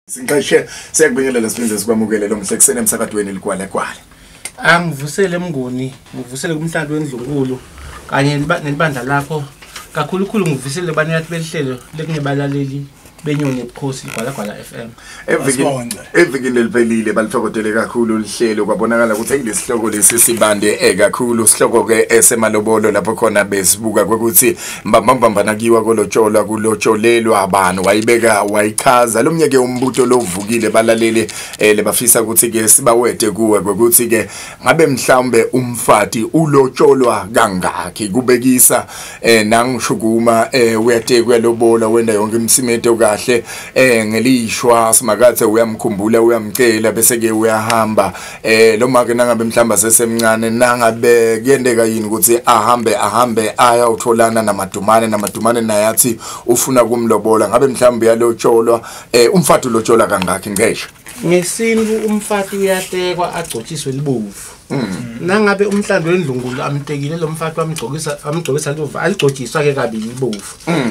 Sinqashe siyakubingelela siphinde sikwamukele lo mhle kusene emsakadweni ligwala. Angivusele Mnguni, ngivusele kumhlali wendlunkulu kanye nelibandla lakho. Kakhulukhulu ngivusele banikathi belihlelo lekungebalaleli benyoni ebukhosi Ligwalagwala FM. Evikini leliphelile balithokodele kakhulu lihlelo kwabonakala ukuthi kulesihloko lesi sibande kakhulu sihloko ke esemalobolo lapho khona besibuka ukuthi mbambambana kiwa kolotsholwa kulotsholelwa abantu wayibeka wayichaza lomnye ke umbuto lovukile balaleli lebafisa ukuthi ke sibawede kuwe ukuthi ke ngabe mhlawumbe umfati ulotsholwa kangaki kubekisa nangishukuma uyatekwa uyalobola wenda yonke imsimeto kahle ngelishwa simakathe uyamkhumbula uyamcela bese ke uyahamba lo make nangabe mhlamba sesemncane nangabe kuyendeka yini ukuthi ahambe aya utholana namadumane naye athi ufuna kumlobola ngabe mhlamba uyalotsholwa umfati ulotsholwa kangaki ngesho ngesintu umfati uyatekwa agcotshiswe libovu. Nangabe umhlando wendlunkulu amtekile lo mfati wamgcokisa libovu aligcotshiswa ke kabili libovu.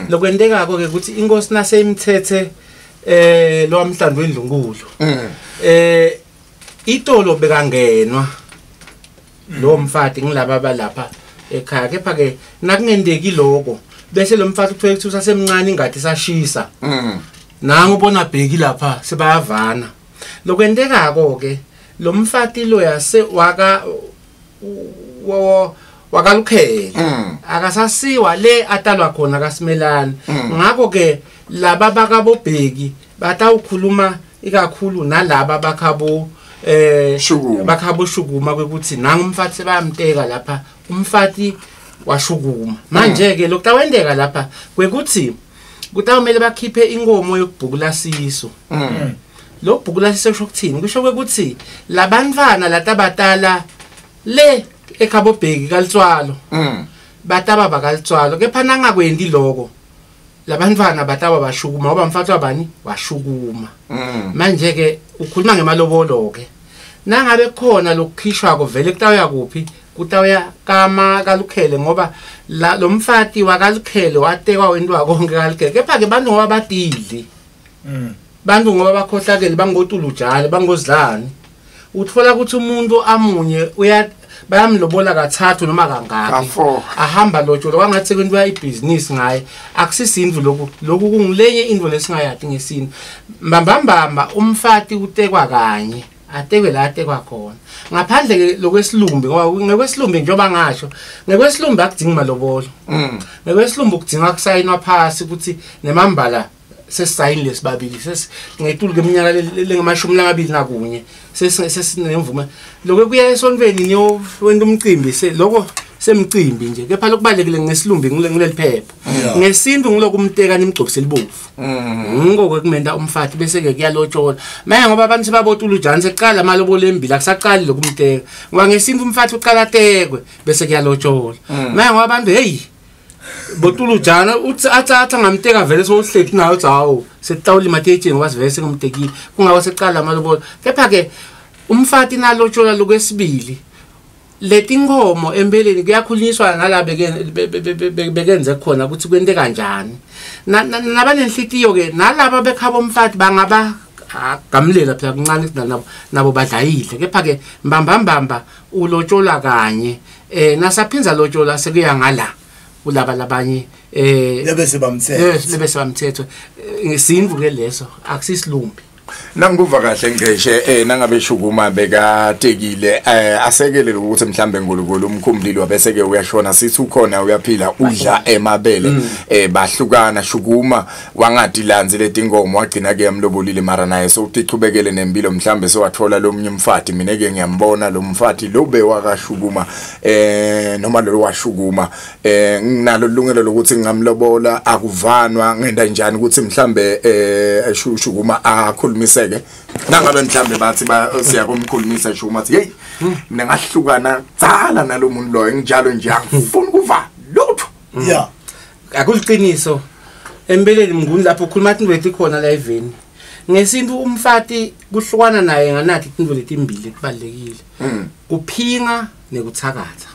Lokwendekako ke ukuthi inkosi naseyimthethe lo mhlando wendlunkulu itolo bekangenwa lo mfati ngilaba balapha ekhaya kepha ke nakungendeki lokho bese lo mfati kuthiwa ukuthi usasemncane ingadi sashisa nangu ubona bheki lapha sebayavana. Lokwendekako ke lo mfati lo yase waka wakalukhele akasasiwa le atalwa khona kaSimelane. Ngakho ke laba bakabobheki batawukhuluma ikakhulu nalaba bakhabo bakhabo shukuma ukuthi nangu umfati sebayamteka lapha umfati washukuma. Manje ke lokutawendeka lapha kwekuthi kutawumele bakhiphe inkomo yokubhukula siso. Lo bhukula siso kusho ukuthini? Kusho ukuthi labantwana latabatala le ekhabobheki kalitswalo bataba bakalitswalo kepha nangakwendi lokho labantwana bataba bashukuma ngoba mfati wabani washukuma. Manje ke ukhuluma ngemalobolo ke nangabe khona lokukhishwako vele kutawuya kuphi? Kutawuya kama kalukhele ngoba lo mfati wakalukhele watekwa wentiwa konke kalukhele kepha ke bantu ngoba badidli bantu ngoba bakhohlakele bangotulujane bangozidlani uthola ukuthi umuntu amunye uya bayamlobola kathathu noma kangaki ahamba lotsholo kwangathi kwentiwa ibhizinisi ngaye. Akusisindvu lokhu kungilenye into lesingayadi ngesintu. Mbambambamba umfati utekwa kanye atekwe la atekwa khona ngaphandle ke lokwesilumbi ngoba ngekwesilumbi njengoba ngasho ngekwesilumbi akudingi malobolo. Ngekwesilumbi kudinga kusayinwa phasi ukuthi nemambala sesayini lesibabili ngetulu keminyaka lengamashumi 21 sesinemvume lokho kuya esontweni niyo wenda umcimbi lokho semcimbi nje kepha lokubalekile ngesilumbi ngileli phepha ngesintu ngilokumteka nimgcobise libovu ngoko kumenda umfati bese ke kuyalotshola manje ngoba abantu sebabotulujana seqala amalobolo embili akusaqali lokumteka ngoba ngesintu umfati uqala atekwe bese kuyalotshola manje ngoba abantu hey botulujana uthi athatha ngamteka vele sohleti nayo uthi hawo setawuli matetsheni ngoba sivele sengumtekile kungaba seqala amalobolo. Kepha ke umfati nalotshola lokwesibili letinkomo empeleni kuyakhulunyiswa nalabe bekenze khona ukuthi kwente kanjani nabanenhlitiyo ke nalaba bekhabo umfati bangaba gamlela phela kuncane nabo badlayile kepha ke mbambambamba ulotshola kanye nasaphinza lotshola sekuya ngala kulaba labanye lebese bamthetho ngesintu ke leso akusisilumbi. Nanguva kahle ngeshe nangabe shukuma bekatekile asekele ukuthi mhlambe ngolukulu umkhumbulilo wabese ke uyashona sithi ukhona uyaphila udla emabele bahlukana shukuma wangadi lanzi letinkomo wagcina ke yamlobolile mara naye sowutichubekele nempilo mhlambe sowathola lomnye umfati. Mina ke ngiyambona lo mfati lo bewakashukuma noma lo washukuma nginalo ilungelo lokuthi ngingamlobola akuvanwa ngenda njani ukuthi mhlambe shukuma akhulumiseke nangabe mhlambe bathi siyakumkhulumisa shukuma athi hey mina ngahlukana tsala nalomuntu loyo nginjalo nje angifuni ukuva lutho. Yeah akuliqiniso empeleni Mnguni lapho ukhuluma into ethi khona la eveni ngesintu umfati kuhlukana naye nganathi into letimbili kubalekile kuphinga nekuthakatha.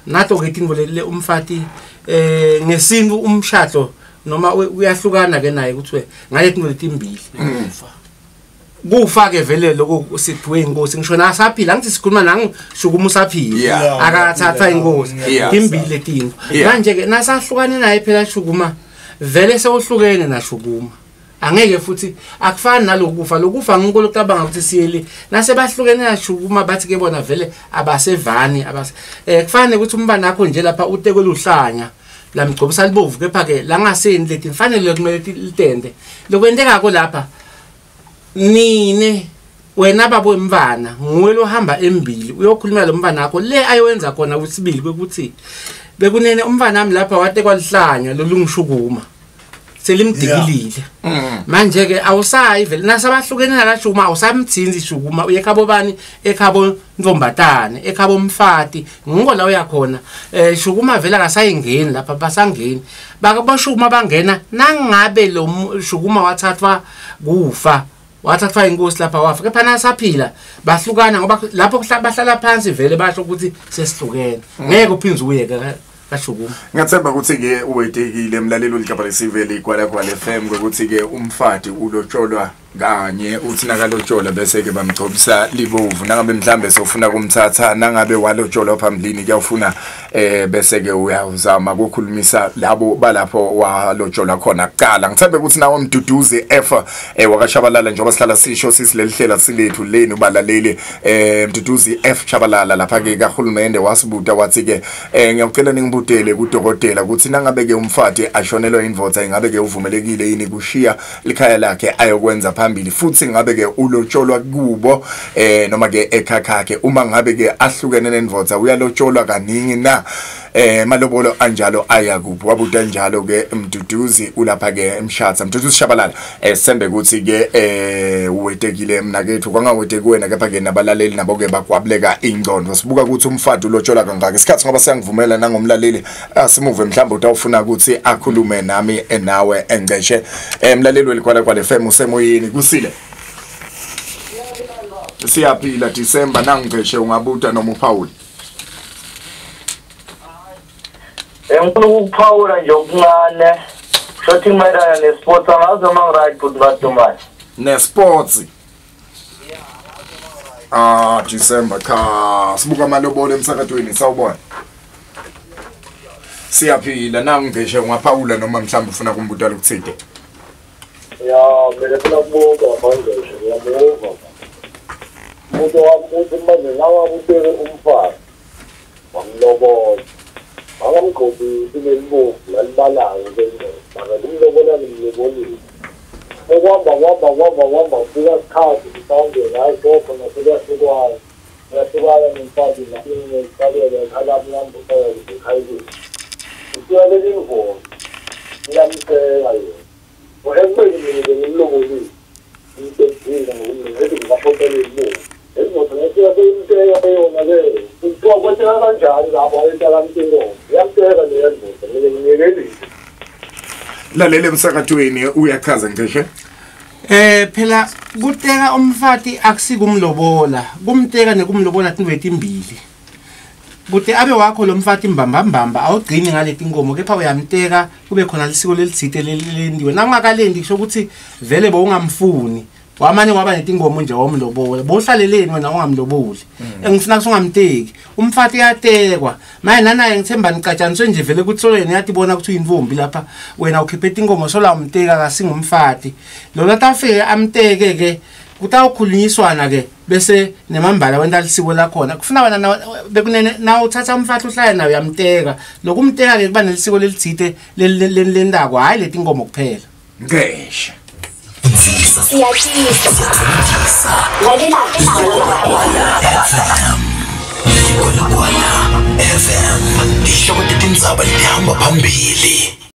Nato ke into le umfati ngesintu umshado noma uyahlukana ke naye ukuthi ngale tinto letimbili kufa ke vele lokho sithiwe inkosi ngisho nasaphila ngithi sikhuluma nangi Shukuma usaphila akathatha inkosi timbili letinto manje ke nasahlukane naye phela Shukuma vele sewuhlukene naShukuma angeke futhi akufani nalokufa lokufa nginkolo cabanga ukuthi siyele nasebahlukene naShukuma bathi ke bona vele abasevani abase kufanele ukuthi umbana wakho nje lapha utekwe luhlanya lamgcobisa libovu kepha ke langaseni leti mfanele kumele litende lokwenteka lapha nine wena babo emvana nguwe lohamba embili uyokhuluma lo mvana wakho le ayowenza khona usibili kwekuthi bekunene umvana wami lapha watekwa lihlanya lolungishukuma selimdikilile manje ke awusayi vele nasabahlukene nakaShukuma awusamthinzi Shukuma uyekhabo bani ekhabo ntombatane ekhabo mfati ngiko la uyakhona Shukuma vele akasayingeni lapha basangeni bakaboshukuma bangena nangabe lo Shukuma wathathwa kufa wathathwa inkosi lapha wafa kepha nasaphila bahlukana ngoba lapho bahlala phansi vele basho ukuthi sesihlukene ngeke uphinde uye kaShukuma. Ngathemba ukuthi ke uwetekile mlaleli weligabha lesivele iGwalagwala FM ukuthi ke umfati ulotsholwa kanye uthi nakalotsholwa bese ke bamgcobisa libovu nangabe mhlambe sofuna kumthatha nangabe walotsholwa phambilini kuyawufuna bese ke uyazama ukukhulumisa labo balapho walotsholwa khona kuqala. Ngithembe ukuthi nawe Mduduzi F wakaShabalala njengoba sihlala sisho sisilelihlela silethu leni ubalaleli Mduduzi F Shabalala lapha ke kahulumende wasibuta wathi ke ngiyacela ningibutele kudokotela ukuthi nangabe ke umfati ashonelwa indvodza ingabe ke uvumelekile yini kushiya likhaya lakhe ayokwenza phambili futhi ngabe ke ulotsholwa kubo noma ke ekhakhakhe uma ngabe ke ahlukene nendvodza uyalotsholwa kaningi na malobolo anjalo aya kuphi wabuta njalo ke Mduduzi ulapha ke emshatha Mduduzi Shabalala sembe ukuthi ke uwetekile mnakethu kwangaweteki wena kepha ke nabalaleli nabo ke bagwabuleka ingcondo sibuka ukuthi umfati ulotsholwa kangaka isikhathi ngoba siyangivumela nangomlaleli asimuve mhlawumbe utawufuna ukuthi akhulume nami enawe engceshe mlaleli weligwalagwala FM usemoyeni kusile siyaphila December nangiceshe ungabuta noma uphawule. Ngifuna ukuphawula nje okuncane shothi mayelana ne-sports angazi noma ngi-right futhi badomane ne-sports December cha sibuka amalobolo emsakazweni sawubona siyaphila nangiceshe ungaphawula noma mhlawumbe ufuna kumbuta lokuthide. Ya mina funa ukubuka manje ngiyamuva umuntu wami uthi manje nawe uteke umfana wamlobola akamgqobisi lelibovu lalibalayo mara kumlobola ngimlobolile okuhamba kuhamba kuhamba kuhamba kufika isikhathi mhlawumbe hayi sokho nasekuyahlukwana uyahlukana nomfazi ngiqalele ekhalami yambuqeka ekhayeni kuthiwa leli mvomo iyamseka yena ekubeni mina bengimlobolile ngimthengisile ngokumngethi ngisashopele ibovu elimoto ngifika seyimteka yona-ke kuthiwa kwenteka kanjani lapho ayetakamtinkomo iyamteka leya ndoda mina ngiyekelile. Lalele emsakazweni uyachaza ngisho phela kuteka umfati akusikumlobola kumteka nekumlobola tinto letimbili kute abe wakho lo mfati mbambambamba awugcini ngaleti inkomo kepha uyamteka kube khona lisiko lelitsite lelendiwe nangakalendi kusho ukuthi vele bowungamfuni wamane waba netingomo nje womlobola bohlaleleni wena ungamloboli engifuna kusungamteki umfati uyatekwa manje nanaye ngithemba nicatshaniswe nje vele ukuthi solo yena uyatibona ukuthi uyintombi lapha wena ukhiphe inkomo sola umteka kasingumfati lona tafike amteke ke kutawukhulunyiswana ke bese nemambala wenta lisiko lakhona kufuna wena bekunene na uthatha umfati uhlale naye uyamteka lokumteka ke kuba nelisiko lelitsite lelendako hayi letinkomo kuphela ngeshe. Lalela FM Gwalagwala FM. Dihloko tetindzaba letihamba phambili.